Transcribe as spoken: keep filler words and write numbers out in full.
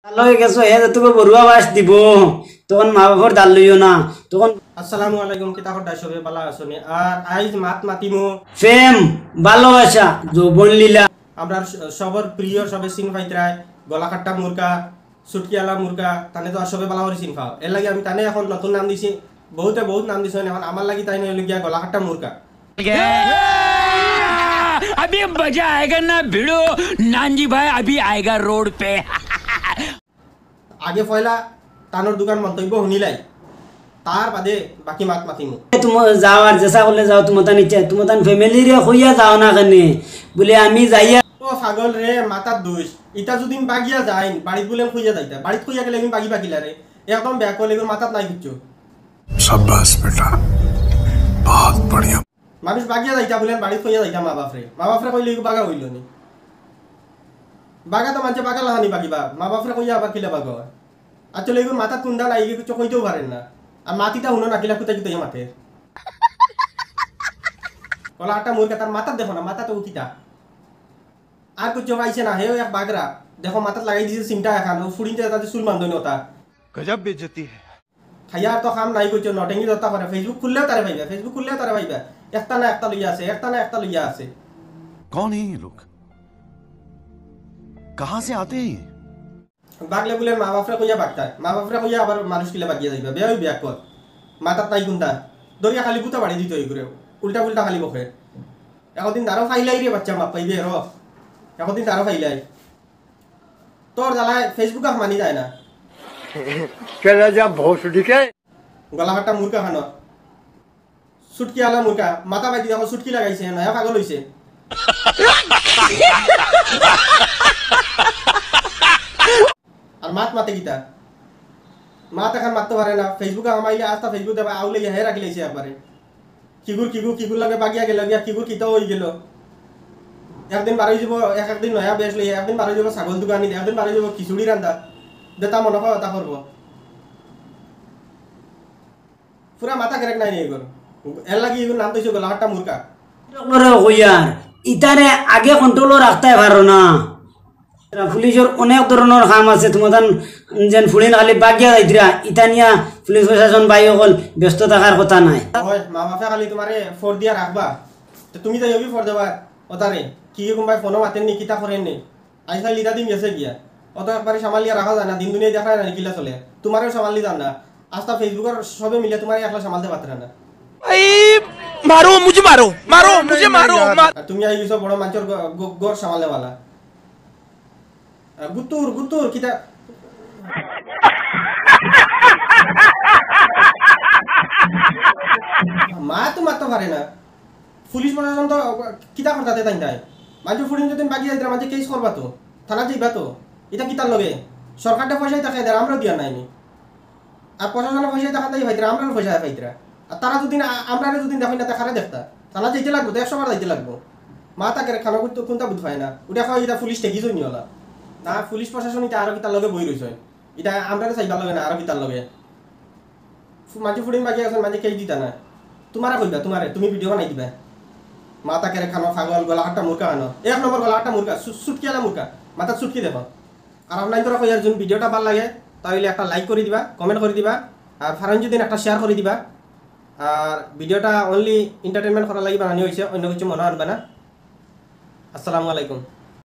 ভালো হয়ে গেছো, হে যে তোকে বড়ুয়া বাস দিব, তখন মা বাবার দাল লইও না, তখন আসসালামু আলাইকুম, কিতা খবর? সবে ভালা আছো নি? আর আইজ মাত মাতিমু প্রেম, ভালোবাসা, যৌবন লীলা। আমরা স-, সবর প্রিয়, সবে চিন পাইতরায়, গলাকাটা মুরগা, সুটকিআলা মুরগা, তানে তো আর সবে ভালা করি চিন পাও। এর লাগি আমি তানে এখন নতুন নাম দিছি, বহুতে বহুত নাম দিছে, এখন আমার লাগি তাই নইল গিয়া গলাকাটা মুরগা। अभी मजा आएगा ना भिड़ो, नानजी भाई अभी आएगा रोड पे। আগে পয়লা তানোর দুখান মন্তব্য হুনিলাই, তার বাদে বাকি মাত মাতিমু। তুমি যাও আর যেসা করলে যাও, তোমার তান ইচ্ছা, তোমার তান ফ্যামিলিরে কইয়া যাও না কেনে, বলে আমি যাইয়া। ও পাগল রে, মাথার দোষ। ইতা যদি বাগিয়া যাইন, বাড়িত বলে কইয়া যাইতা, বাড়িত কইয়া গেলে বাগি বাগিলা রে, একদম ব্যাক করলে মাথাত নাই কিচ্ছু। शाबाश बेटा, बहुत बढ़िया। মানুষ বাগিয়া যাইতা বলে বাড়িত কইয়া যাইতা মা বাপরে, মা বাপরে কইলে এগু বাগা হইল নি। বাগা তো মানছে বাগা লাহানি বাগিবা, মা বাপরে কইয়া আবার কিলা বাগা হয়। আসলে এগুলো মাথা কুন্দা নাই, এগুলো কিছু কইতেও পারেন না। আর মাতিটা হুনো না, কিলা কুতাই কুতাই মাতে। ওলা একটা মুরগা, তার মাথার দেখো না, মাথা তো উঠিতা। আর কিছু পাইছে না, হেও এক বাগরা। দেখো মাথাত লাগাই দিছে চিন্তা এখন, ও ফুড়িনতে তাতে চুল মান্দনি ওটা। गजब बेइज्जती है। খাইয়া আর তো কাম নাই করছো, নটেঙ্গি দত্তা করে। Facebook খুললেও তারে পাইবা, Facebook খুললেও তারে পাইবা। একটা না একটা লইয়া আছে, একটা না একটা লইয়া আছে। कौन है ये लोग? कहाँ से आते हैं ये? বাগলে বলে মা বাপরে কইয়া বাগতায়, মা বাপরে কইয়া আবার মানুষ কিলা বাগিয়া যাইবা, বেয়া হইবে এক কর। মাথাত নাই কুন্তা, দরিয়া খালি গুতা বাড়ি দিত হই করে, উল্টা পুল্টা খালি বকে। একদিন দাঁড়ো ফাইলাই রে বাচ্চা, মাপ পাইবে র। একদিন দাঁড়ো ফাইলাই। তোর জ্বালায় Facebook আর মানি যায় না। কেলা যা ভোসডিকে। গলা কাটা মুরগা খানো। সুটকি আলা মুরগা, মাথা বাইদি দেখো সুটকি লাগাইছে, নয়া পাগল হইছে। আর মাত মাতে কিতা? মাত এখন মাততে পারে না। Facebook-এ হামাইলে আস্তা Facebook দেবা, আউলে ইয়া হে রাখি লাইছে একবারে। কিগুর, কিগুর, কিগুর লগে বাগিয়া গেল গিয়া, কিগুর কিতা হই গেল। একদিন বারই যাব, এক একদিন নয়া বেশ লইয়া, একদিন বারই যাব ছাগল দোকানি, একদিন বারই যাব খিচুড়ি রান্দা। যেটা মনে হয় ওটা করবো। পুরা মাথা ক্রেক নাই নি এগুর। এর লাগি এগুর নাম তো হইছে গলাকাটা মুরগা। ডক্টরে কইয়ার, ইতারে আগে কন্ট্রোলও রাখতে পারো না। পুলিশর অনেক ধরনর কাম আছে, তোমার যেন ফুড়িন খালি বাগিয়া যাইতরা, ইতা নিয়া পুলিশ প্রশাসন ভাই অকল ব্যস্ত থাকার কথা নাই। ওই মা বাপে খালি তোমারে ফোর দিয়া রাখবা, তো তুমি যাই হবি ফোর দেবা ওতারে। কি কি কোনবাই ফোনও মাতেননি, কিতা করেননি, আজকাল ইতা দিন গেছে গিয়া। অত একবারে সামালিয়া রাখা যায় না, দিন দুনিয়া দেখা যায় না, কিলা চলে। তোমারেও সামালি যান না, আস্তা Facebook-এর সবে মিলে তোমারে একলা সামালতে পারতরা না। এই মারো, মুঝে মারো, মারো, মুঝে মারো, মার। আর তুমি আই গেছো বড় মানষর গ-, গ-, ঘর সামালনেওয়ালা। আহ, গুতুর, গুতুর, কিতা? মা তো মারতে পারে না। পুলিশ প্রশাসন তো কিতা করতাতে তাই নাই। মানষর ফুড়িন যদি বাগি যাইতরা, মানষে কেস করবা তো, থানা যাইবা তো। ইতা কিতার লগে? সরকারটা পয়সাই থাকে, এদের আমরাও দিয়া নাইনি। আর প্রশাসনে পয়সা দেখান তাই পাইতরা, আমরাও পয়সা পাইতরা। আর তারা যদি না, আমরারে যদি দেখইন না, তে কারে দেখতা? থানা যাইতে লাগবো, তো একশো বার যাইতে লাগবো। মা তাকে খানো করতে কোনটা বুঝ পায় না। ওটা হয় এটা পুলিশ ঠেকি জন্য হলা। না, পুলিশ প্রশাসন এটা আরো কিতার লগে বই রইছে। এটা আমরারে চাইবার লগে না, আরো কিতার লগে। ফু-, মাঝে ফুড়িন বাকি আছেন, মাঝে কেউ দিতা না। তোমারে কইবা, তোমারে, তুমি ভিডিও বানাই দিবা। মা তাকে খানো পাগল, গলা কাটা মুরগা খানো। এক নম্বর গলা কাটা মুরগা, সু-, সুটকি আলা মুরগা। মাথার সুটকি দেখো। আর আপনার তোরা কইয়ার যদি ভিডিওটা ভালো লাগে, তাহলে একটা লাইক করে দিবা, কমেন্ট করে দিবা, আর ফারন যদি একটা শেয়ার করে দিবা। আর ভিডিওটা অনলি এন্টারটেইনমেন্ট করার লাগি বানানি হয়েছে, অন্য কিছু মনে আনবে না। আসসালামু আলাইকুম।